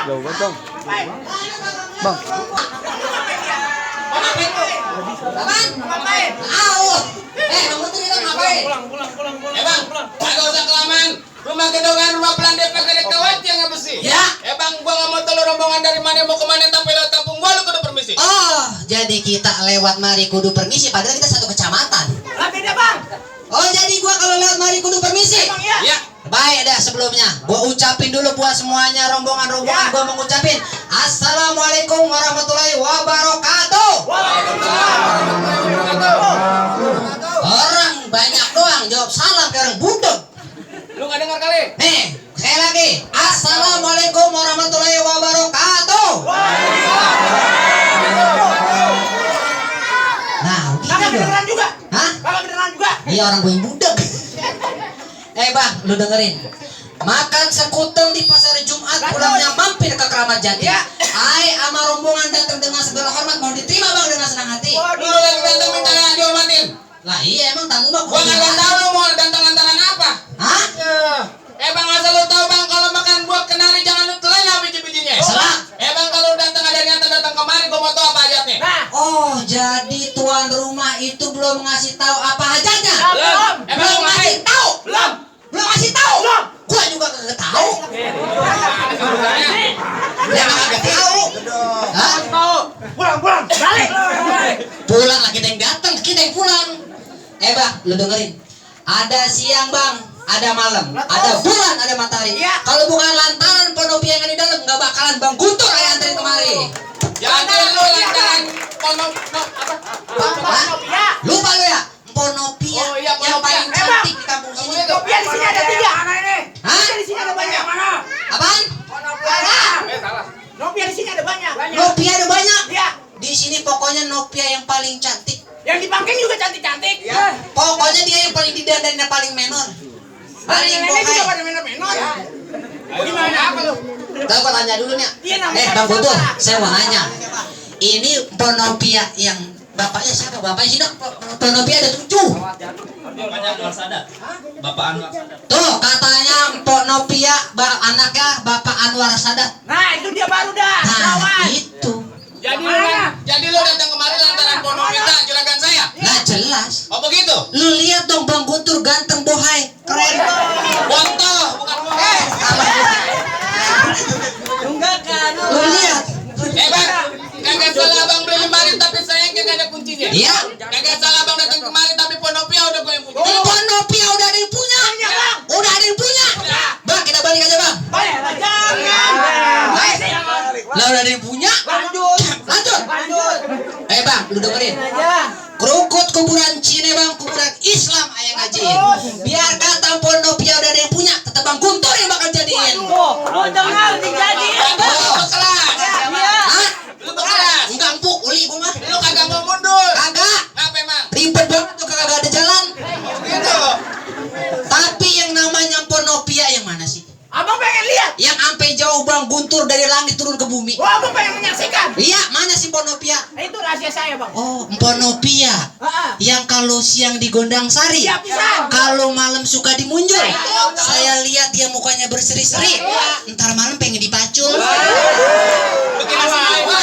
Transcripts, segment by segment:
Jauh banget bang. Bang. Apaan? Ngapain? Kamu tuh itu ngapain? Pulang. Bang, kagak usah kelamaan. Rumah gedongan, rumah pelandai pakai kawat yang besi. Ya. Bang, gua nggak mau tahu rombongan dari mana mau kemana tapi lewat kampung gua lu kudu permisi. Oh, jadi kita lewat mari kudu permisi padahal kita satu kecamatan. Lah beda bang. Oh, jadi gua kalau lewat mari kudu permisi. Emang ya? Iya. Baik dah sebelumnya, gua ucapin dulu buat semuanya rombongan-rombongan, gua mau ngucapin Assalamualaikum warahmatullahi wabarakatuh. Orang banyak doang jawab salam ke orang budeg. Lu nggak dengar kali? Nih, sekali lagi. Assalamualaikum warahmatullahi wabarakatuh. Nah, Kagak gitu dong. kedengeran juga. Hah? Kagak kedengeran juga. Iya orang gue yang budeg. Bang, lu dengerin. Makan sekuteng di pasar Jumat, pulangnya mampir ke Keramat Jati. Ya. Ai ama rombongan datang dengan segala hormat, mau diterima bang dengan senang hati. Lu lagi datang minta dihormatin. Lah iya emang tamu mah Gua nggak tahu lu mau datang-dantanan apa. Hah? Bang, asal lu tahu bang kalau makan buah kenari jangan lu telan biji-bijinya. Salah. Bang, kalau datang ada niatan datang kemari gua mau tahu apa hajatnya. Nah, Oh, jadi tuan rumah itu belum ngasih tahu apa hajatnya? belum. Belum ngasih tahu. Belum. Belum ngasih tahu. Belum. Gua juga kagak tahu. Dia mah kagak tahu. Hah? Pulang. Balik. Pulang lah kita yang datang, kita yang pulang. Bang, lu dengerin. Ada siang bang, ada malam, ada bulan, ada matahari. Iya. Kalau bukan lantaran Ponopia yang ada di dalam, nggak bakalan bang Guntur yang anterin kemari. Jadi lu lantaran Hah? Ya. Lupa lu ya? Ponopia Oh, iya, yang Ponopia. paling cantik di kampung sini. Kopiah di sini ada 3. Mana ini? Hah? Di sini ada banyak. Mana? Apaan? salah. Kopiah di sini ada banyak. Nopia ada banyak. Iya. Di sini pokoknya Nopia yang paling cantik. Yang di Bangkeng juga cantik-cantik. Pokoknya dia yang paling didandan dan paling menor. Paling Nenek juga bohai. pada menor. Gimana apa lu? Tahu gua tanya dulu nih. Iya, namanya Bang Guntur, siapa? saya mau nanya. Ini Ponopia yang bapaknya siapa? Bapaknya sih dok. Ponopia ada 7. Bapaknya Anwar Sadat. Bapak Anwar Sadat. Tuh katanya Ponopia anaknya Bapak Anwar Sadat. Nah, itu dia baru dah. Nah Kawan. itu. Jadi lu datang kemari lantaran Ponopita juragan saya. Lah jelas. Oh begitu? Lu lihat dong Bang Guntur ganteng bohai. Keren. Bontoh bukan bohong. Enggak kan. Lu lihat. Bang, kagak salah abang beli lemari tapi sayang kagak ada kuncinya. Iya. Kagak salah abang datang kemari tapi Ponopia udah gue yang punya. Ponopia udah ada yang punya. Udah ada yang punya. Bang kita balik aja bang. Balik lah, jangan. Lah udah ada yang punya. Lanjut. Lanjut. Bang, lu dengerin. Kerukut kuburan Cina bang, kuburan Islam ayang aji. Biar kata Ponopia udah ada yang punya, tetap Bang Guntur yang bakal jadiin. Lu dengar dijadiin. Lu kelas. Hah? Lu kelas. Enggak empuk, uli gua mah. Lu kagak mau mundur. Kagak. Ngapa emang? Ribet banget tuh kagak ada jalan. Gitu. Tapi yang namanya Ponopia yang mana sih? Abang pengen lihat. Yang sampai jauh Bang Guntur dari langit turun ke bumi. Wah, abang pengen menyaksikan. Iya, mana sih Ponopia? Itu rahasia saya, Bang. Oh, Ponopia. Yang kalau siang di Gondang Sari, Iya, bisa. kalau malam suka dimunjul. Itu. Saya lihat dia mukanya berseri-seri. Ntar malam pengen dipacul. Lu kira sama gua?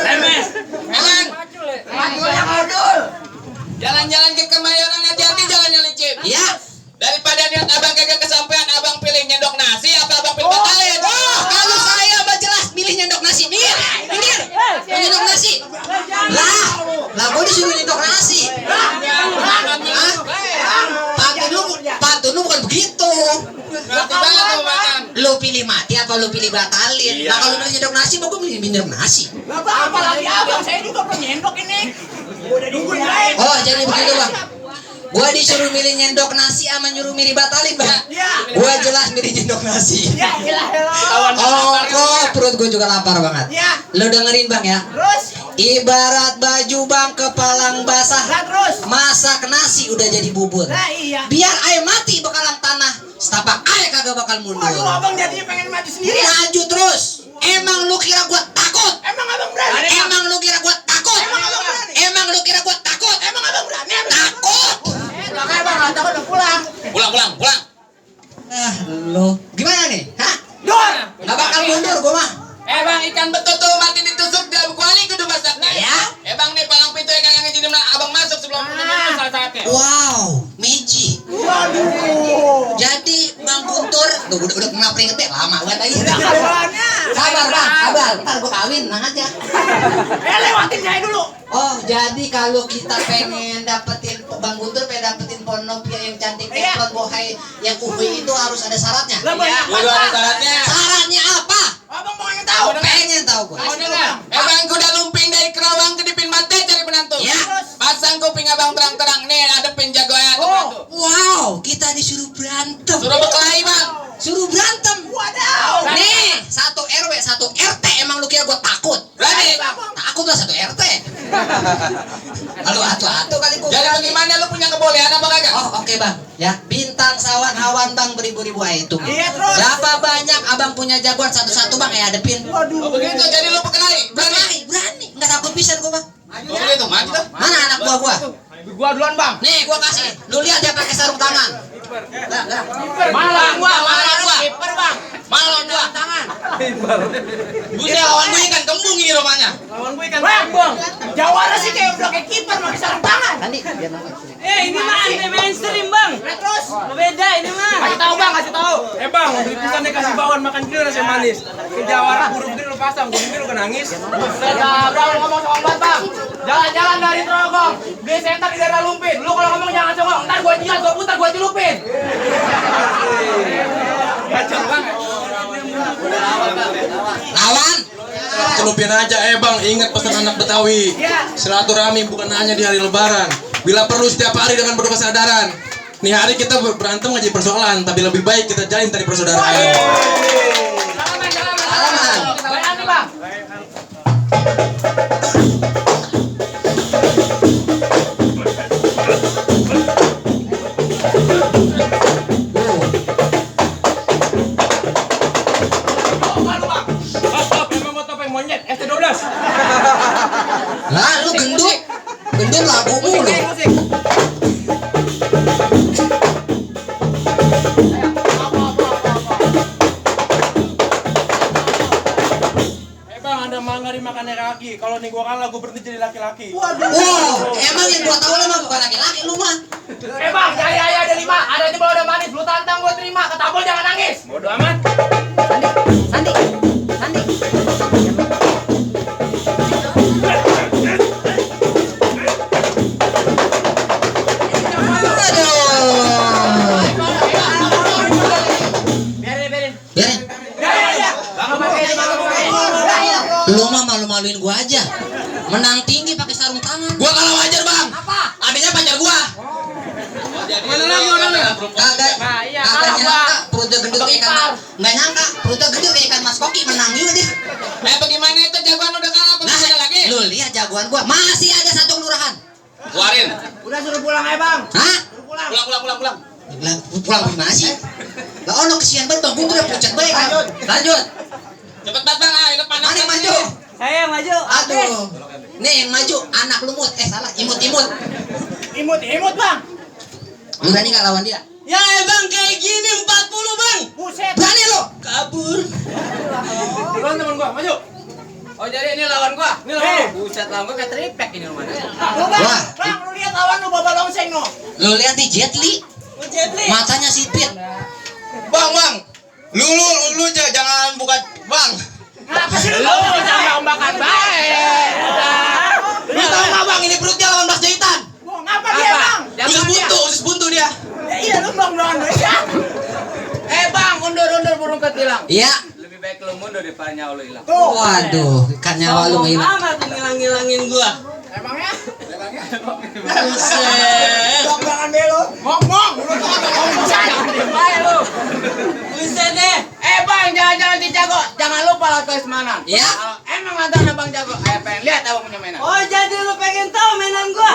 Lemes. Emang Mantul yang modul. jalan-jalan ke Kemayoran hati-hati jalannya licin. Iya. Daripada niat abang kagak kesampean, abang pilih nyendok nasi apa abang pilih batalin? Kalau saya mah jelas milih nyendok nasi. Mir. Mau nyendok nasi. Lah gua disuruh nyendok nasi. Hah? Pantun lu bukan begitu. Ngerti banget tuh makan. Lu pilih mati apa lu pilih batalin? Nah kalau milih nyendok nasi mah gua milih nyendok nasi. Apa lagi abang? Saya juga penyendok ini. Udah nungguin lain. Oh jadi begitu bang. Gua disuruh milih nyendok nasi sama nyuruh milih batalin bang. Iya. Gua jelas milih nyendok nasi. Ya, elah. Oh kok perut gua juga lapar banget. Ya. Lu dengerin bang ya. Terus. Ibarat baju bang kepalang basah. Nah, terus. Masak nasi udah jadi bubur. Nah, iya. Biar air mati bakalan tanah. Setapak air kagak bakal mundur. Waduh, abang jadinya pengen maju sendiri ya? Maju terus. Emang lu kira gua takut? Emang abang berani? Emang lu kira gua takut? Emang abang berani? Emang lu kira gua takut? Emang abang berani? Takut. Makanya abang nggak takut udah pulang. Pulang. Lu gimana nih? Hah? Dor. Gak bakal mundur gua mah. Bang, ikan betutu mati ditusuk dia kuali kudu masaknya. Ya. Bang, nih palang pintu ikan yang ngizinin abang masuk sebelum saat-saatnya. Wow, magic. Jadi Bang Guntur, udah kenal peringkatnya lama banget lagi. Sabar Bang, sabar. Ntar gue kawin, tenang aja. Lewatin saya dulu. Oh, jadi kalau kita pengen dapetin Bang Guntur, pengen dapetin Ponopia yang cantik teflon bohai yang uhui itu harus ada syaratnya. Kudu ada syaratnya. Syaratnya apa? Abang mau yang tahu. Pengen tahu gue. Mau dengar? Bang, kuda lumping dari Kerawang ke Dipin Mate cari penantu. Ya. Pasang kuping abang terang-terang nih, ada penjaga ya penantu. Wow, kita disuruh berantem. Suruh berkelahi bang. Suruh berantem. Wadaw. Nih, satu RW, satu RT. Emang lu kira gue takut? Berani. Takut lah satu RT. Lalu atu-atu kali gue. Jadi bagaimana lu punya kebolehan apa kagak? Oh, oke Bang. Ya, bintang sawan hawan Bang beribu-ribu itu. Iya, terus. Berapa banyak Abang punya jagoan satu-satu Bang ya hadepin. Oh begitu, jadi lu berkelahi. Berani. Berani. Enggak takut pisan gue Bang. Oh begitu, maju dah. Mana anak gua? Gua duluan bang. Nih, gua kasih. Lu lihat dia pakai sarung tangan. Malah gua. Kiper bang. Malah gua. Tangan. Buset lawan gue ikan kembung ini rumahnya. Lawan gue ikan kembung. Jawara sih kayak udah kayak kiper pakai sarung tangan. Tadi biar nonton. Ini mah anti mainstream bang. Terus. Beda ini mah. Kasih tahu bang, kasih tahu. Bang, beli pisan dikasih bawang makan gede rasa manis. Ke Jawara burung gede lu pasang, burung gede lu kan nangis. Bang ngomong sombong bang. Jalan-jalan dari Trogong, beli sentak di daerah Lumpin. Lu kalau ngomong jangan songong, ntar gua jilat, gua putar, gua celupin. Kacau banget. Lawan. Celupin aja bang, ingat pesan anak Betawi. Silaturahmi bukan hanya di hari lebaran. Bila perlu setiap hari dengan penuh kesadaran. Nih hari kita berantem nggak jadi persoalan, tapi lebih baik kita jalin tadi persaudaraan. Salaman. Bayan nih bang. Emang mau topeng monyet, ST12. Lah, lu gendut. Gendut lagumu lu. Bang, ada mangga dimakan kaki. Kalau nih gua kalah, gua berhenti jadi laki-laki. Wow, emang yang gua tahu lu mah bukan laki-laki lu mah. Bang, saya ada 5, ada di bawah udah manis. Lu tantang gua terima, ketabol jangan nangis. Bodoh amat. Sandi. Biarin. Biarin. Lu mah malu-maluin gua aja. Menang tinggi pakai sarung tangan. Gua kalah wajar bang. Apa? Adanya pacar gua. Mana lagi orangnya? Kagak nyangka perutnya gendut kayak ikan. Nggak nyangka perutnya gendut kayak ikan Mas Koki, menang juga dia. Bagaimana itu jagoan udah kalah apa masih ada lagi? Lu lihat jagoan gua masih ada satu kelurahan. Keluarin. Udah suruh pulang aja bang. Hah? Pulang. Pulang gimana sih? Lah ono kesian banget Bang Guntur pucat baik. Lanjut. Cepet banget bang, ayo depan. Mana yang maju? Saya yang maju. Aduh. Nih yang maju anak lumut. Salah, imut-imut. Imut bang. Lu berani nggak lawan dia? Ya bang kayak gini 40 bang. Buset. Berani lo? Kabur. Duluan teman gua, maju. Oh jadi ini lawan gua. Ini lawan. Buset lawan gua kayak triplek ini rumahnya. Lu bang, Wah. lu lihat lawan lu bawa longseng no. Lu lihat nih Jet Li. Matanya sipit. Bang. Lu jangan buka bang. Kenapa sih lu jangan ombakan baik. Lu tahu nggak bang ini perutnya 18 jahitan. Ngapa dia bang? Usus buntu dia. Ya iya lu bang ya. Bang, undur burung ketilang. Iya. Lebih baik lu mundur daripada nyawa lu hilang. Waduh, ikan nyawa lu hilang. Amat ngilang-ngilangin gua. Emangnya? Buset. Jangan belo. Ngomong. Lu tuh kata ngomong saya. Baik lu. Buset deh. Bang, jangan dijago. Jangan lupa latihan semanan. Iya. Kalau emang mantan abang jago, pengen lihat abang punya mainan. Oh jadi lu pengen tahu mainan gua?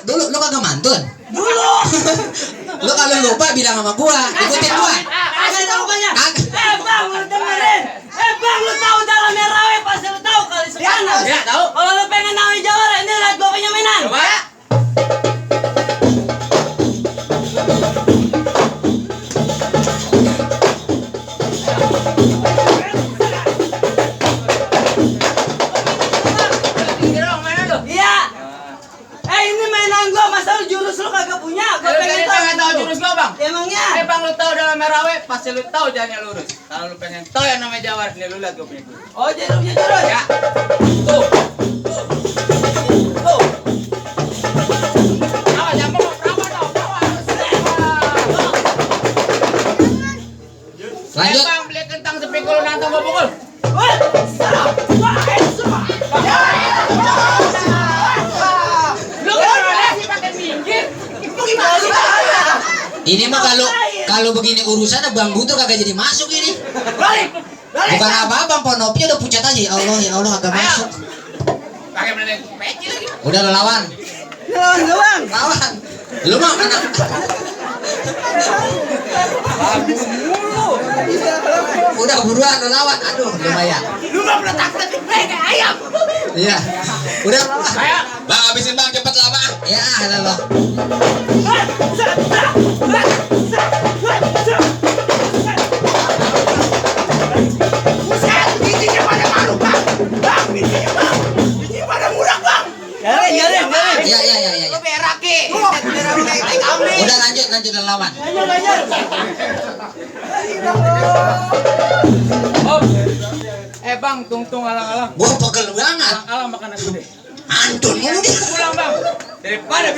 Dulu lu kagak mantun. Dulu. Lu kalau lupa bilang sama gua, ikutin gua. Kasih tahu banyak. Kagak. Bang lu dengerin. Bang lu tahu dalamnya rawe pasti lu tahu kali sekarang. Ya, tahu. Kalau lu pengen nawi Jawara ini lihat gua punya mainan. Coba. tahu jalannya lurus. Kalau lu pengen tahu yang namanya Jawa, nih lu lihat gue punya jurus. Oh, jadi punya jurus. Ya. Tuh. Tuh. Awas, jangan mau berapa tau. Lanjut. Bang, beli kentang sepikul nantang gua pukul. Lu kenapa sih pakai minggir? Ini mah kalau begini urusannya Bang Guntur kagak jadi masuk ini. Balik. Bukan apa-apa, Bang Nopi udah pucat aja. Ya Allah agak masuk. Pakai bener peci lagi. Udah lo lawan. Lawan. Lu mah anak. Udah buruan lo lawan. Aduh, lumayan. Lu mah pernah takut kayak ayam. Iya. Udah lawan. Ayo. Bang, habisin bang, cepet lah bang. Ya, ada lo. Ya. Lu berak ki. Berak lu kayak kambing. Udah lanjut dan lawan. Bang, tung alang-alang. Gua pegel banget. Alang makanan gede. Antun mulu dia. Pulang bang. Daripada